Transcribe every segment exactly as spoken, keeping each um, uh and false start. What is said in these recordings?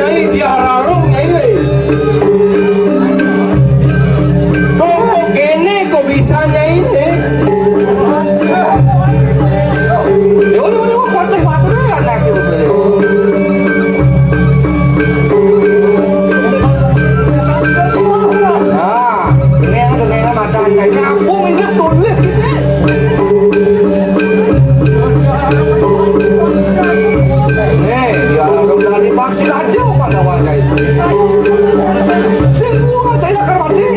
Nyai diararung, Nyai, wé. Kok, kok kéné, kok bisa, Nyai, né? Ya udah, udah, udah, kuat deh, kuat deh, anak itu. Nah, ini yang ada, ini yang ada, Nyai. Nyambung ini tulis ini. Nih, diararung dari Bang Sirajo pada warga itu. Sing bunga saya akan mati.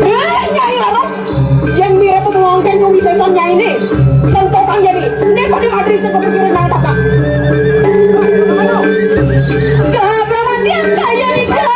Eh, Nyai Rarong, yang mirip pemangkin kewisésan Nyai ini. Sentokan jadi. Ini kok di materi seperti kira nang patah. Kapramandian kaya nikah.